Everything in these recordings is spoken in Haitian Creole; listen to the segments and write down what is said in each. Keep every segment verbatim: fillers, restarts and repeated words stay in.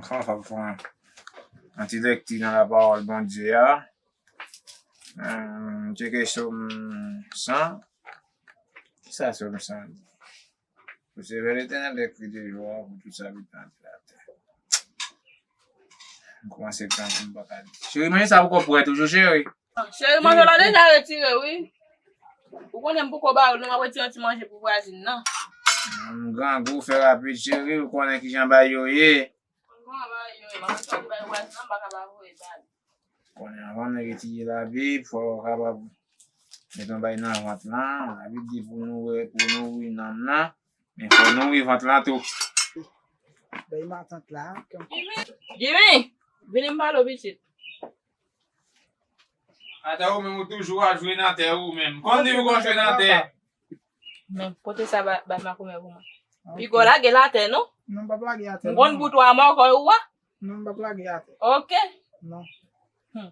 Pran, pran, pran yon ti lekti nan lapawòl Bondye a. Hum, tcheke Sòm san. Kisa Sòm san di? Pou sevè Letènèl ekri de jou an pou tout sa ki nan latè. M kòmanse pran pou m pa ka di. Cheri, manje sa poko prè toujou, cheri. Cheri, manje la deja retire, wi. Ou konnen m poko ba yo, non, m ap retire yon ti manje pou vwazin nan. M grangou, fè rapid, cheri, ou konnen kijan bagay yo ye. M konnen bagay yo ye, m ap retire bay vwazin nan, m pa ka pa voye ba li. Konnen anvan nou etidye Labib, fò w kapab met yon bagay nan vant lan. Labib di pou nou, pou nouri nanm nan, men fò nouri vant lan tou. Bay matant la. Jimmy, vini m pale w pitit. Atè ou menm ou toujou ap jwe nan tè ou menm. Konn di ou konn jwe nan tè. Men pote sa ba, ba makomè pou mwen. Ok. Piga w lage l atè non. Non, m p ap lage atè non. M konn pou twa mò kò ou a. Non, m p ap lage atè. Ok. Non. Hmm.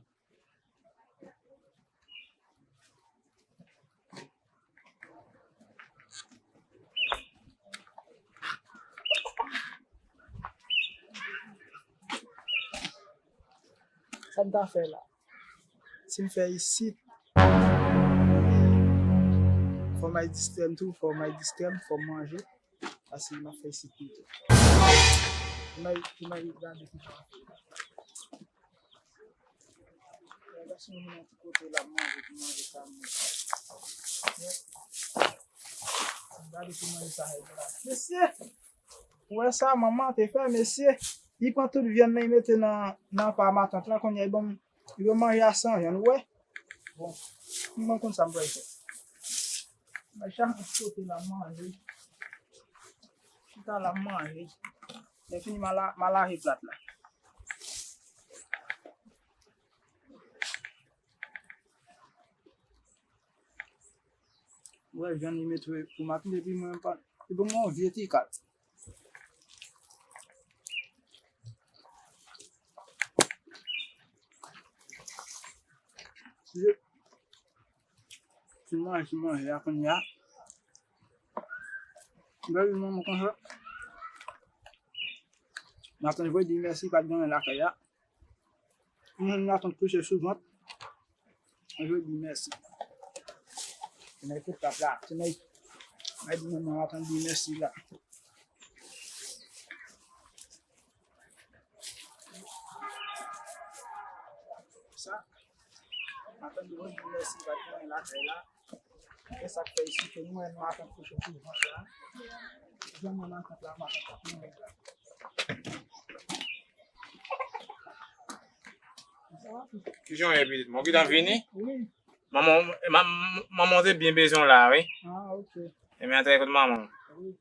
Sa m ta fè la? Si m fè isit, fò m al distrè m tou, fò m al distrè m, fò m manje. Paske m ap fè isit pito. Pou m al, pou m al gade ki jan. Gason vin nan ti kote la, manje, pou manje sa, manje. Gade pou manje sa, la. Mesye, ou wè sa, manman te fè, mesye. Li pran tout vyann nan, li mete nan, nan pa matant la, kounye a, li ban m, li ban m manje a san vyann, ou wè. Bon, mwen konn sa m pral fè. Mwen chak kote la manje. Chita la manje. Lè fini, m a la, m a lave plat la. Wè, jan li mete pou maten, epi mwen pa, li ban mwen yon vye ti kat. Ti manje, ti manje a kounye a. Bèl manman konsa. Matant vle di mèsi, pa t gen anyen lakay la. Mwen matant kouche sou vant. Mwen vle di mèsi. Ti nèg tout tap la. Ti nèg. Mwen di manman matant di mèsi la. Sa. Matant di mèsi, pa t gen anyen lakay la. E sa k fè isit ke nou menm matant kouche sou vant la. Jan mwen matant la, matant ap manje la. Kijan w ye pitit mwen? Ou gentan vini? Wi. Manman, manman te byen bezwen w la, wi. Ah, ok. Ebyen, antre kot manman w. Wi.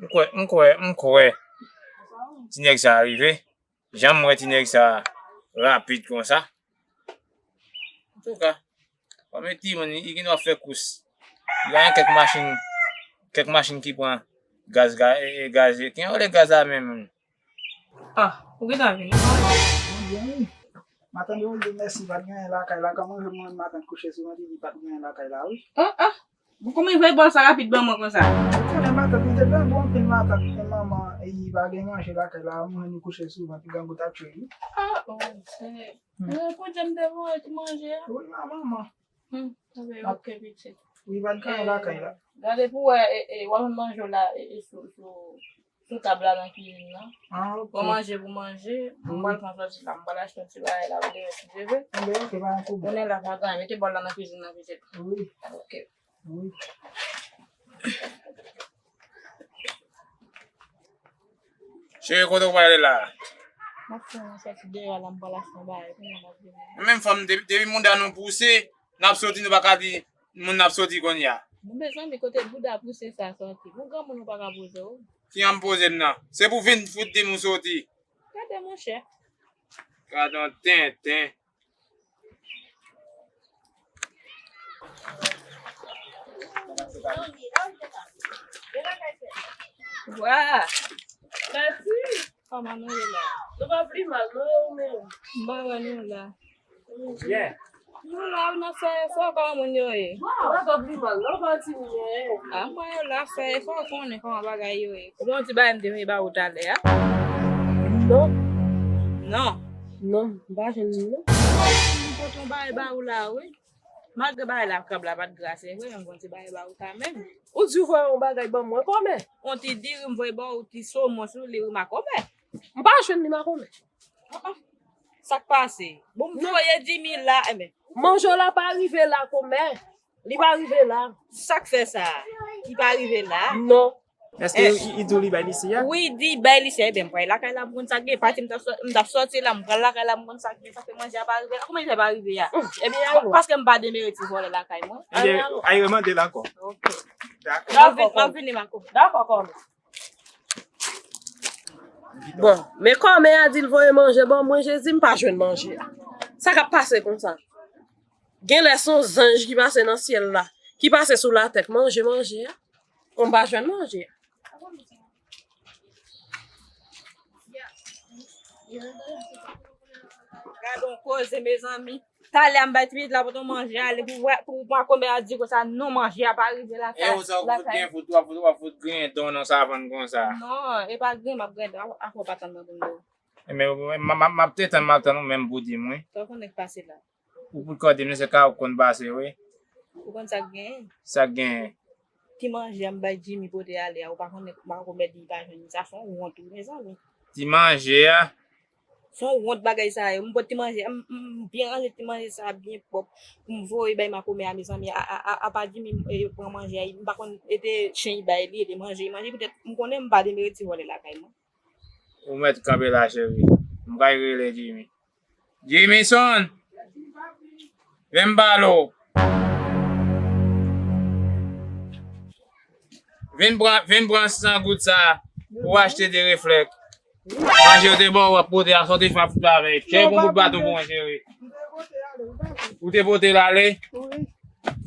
M kwè, m kwè, m kwè. Ti nèg sa a rive. Jan m wè ti nèg sa a rapid konsa. Antouka, kòm e timoun, li gen dwa fè kous. Li gen kèk machin, kèk machin ki pran gaz, ga-, e, e, gaz, ki anwole gaz la menm. Ah, ou gentan vini? Mwen byen, wi. Matant di mèsi, pa t gen anyen lakay la. Kòman mwen matant kouche sou vant, li di pa t gen anyen lakay la, wi. Ah, ah. Bon, kòman li voye bòl sa rapid ban mwen konsa? Ou konnen matant, li te grangou anpil matant, men manman, e, li pa gen manje lakay la, mwen li kouche sou vant, li grangou t ap tchwe li. Ah, oh, Senyè. Hmm. Eh, pou Dye m te voye ti manje a. Wi, manman. Hmm, ok, pitit. Wi, pa t gen anyen lakay la. Gade pou wè, e, e, w ap manje la, e, e, sou, sou, sou tab la nan kizin nan. Ah, ok. Pou manje, pou manje, mwen pral pran sòsi la, mwen pral achte yon ti bagay la, ou demen si Dye vle. Anben, ok, pa gen pwoblèm. Konnen la pa gen anyen, mete bòl la nan kizin nan, pitit. Wi. Ok. Wi. Cheri, kote w prale la? M ap fè yon sòti deyò la, m pral achte yon bagay, kounye a m ap vini. Nou menm fanm, depi, depi mouda nou pouse, n ap soti, nou pa ka di moun n ap soti kounye a. Bon, mezanmi, kote bouda pouse sa sòti? Ou granmoun, ou pa ka poze w. Ki an m poze m nan? Se pou vin fout di m ou soti. Gade, monchè. Gade yon tenten. Wa! Tati! Kòman nou ye la? Nou pa pli mal, non, e ou menm? M pa wè nou la. Byen. Nou la, nou ap fè efò, kòman moun yo ye? Yo pa twò pi mal, non, pa ti moun yo ye. A, mwen yo la fè efò, konnen kòman bagay yo ye. Ou gon ti bagay m te vle ba ou talè a? Non. Non. Non, m pa jwenn li, non. M pote yon bagay ba ou la, wi. Malgre bagay la, krab la pa t gra, se vre, men m gon ti bagay ba ou kanmenm. Ou di ou voye yon bagay ban mwen, kòmè? Yon ti diri m voye ba ou, ti somon sou li, wi, makomè. M pa jwenn li, makomè. Ah, ah. Sa k pase? Bon, m voye Jimmy la, enben. Manje w la pa rive la, kòmè. Li pa rive la. Sa k fè sa? Li pa rive la? Non. Èske li, li di w li bay li siyè? Wi, di bay li siyè. Enben, m pral lakay la, m konn sa k gen. Pati m t ap sò-, m t ap sòti la, m pral lakay la, m konn sa k gen. Sa fè manje a pa rive la. Kòman li fè pa rive a? Paske m pa demere ti vòlè lakay mwen. Ebyen, al remande l ankò. Ok. Dakò. M ap vin, m ap vini, makomè. Dakò, kòmè. Bon, men kòmè a di l voye manje ban mwen, Jezi, m pa jwenn manje a. Sa k ap pase konsa? Genlè se yon zanj ki pase nan syèl la, ki pase sou latè, k manje manje a. Konn pa jwenn manje a. Gade yon koze, mezanmi. Talè a m bay ti pitit la pote yon manje ale pou, pou makomè a di konsa non, manje a pa rive lakay. E ou sa ou fout gen fout, w ap fout, w ap fout griyen don nan savann konsa. Non, e pa griyen m ap griyen don, afè w pa tann mwen pou m di w. E men, m, m, m, m ap te tann, m ap tann ou menm pou di m, wi. Sa w konnen k pase la? Ou pou kòde m, se ka ou konn pase, wi. Ou konn sa k genyen? Sa k genyen? Ti manje a m bay Jimmy pote ale a, ou pa konnen makomè di pa jwenn li. Sa fè yon wont, wi, mezanmi. Ti manje a? Fè yon wont bagay sa yo. M pot ti manje a, m, m, m byen ranje ti manje sa a, byen pwòp. Pou m voye bay makomè a, mezanmi. A, a, a, apa Jimmy, e, pran manje a, m pa konn, e te chen li bay li, e te manje, li manje. Poutèt, m konnen m pa demere ti vòlè lakay mwen. Ou mèt kanpe la, cheri. M pral rele Jimmy. Jimmy son! Vin m pale w. Vin pran, vin pran san goud sa pou w achte de reflèk. Manje yo te ba w, w ap pote a, sa w te fè ap fout avè l. Cheri, pran kout baton pou mwen, cheri. Ou te pote l ale?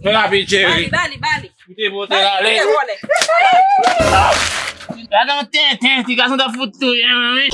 Fè rapid, cheri. Bali, bali, bali. Ou te pote l ale. Bali, ou te vòlè. Gade yon tenten, ti gason t ap fout touye mwen, wi.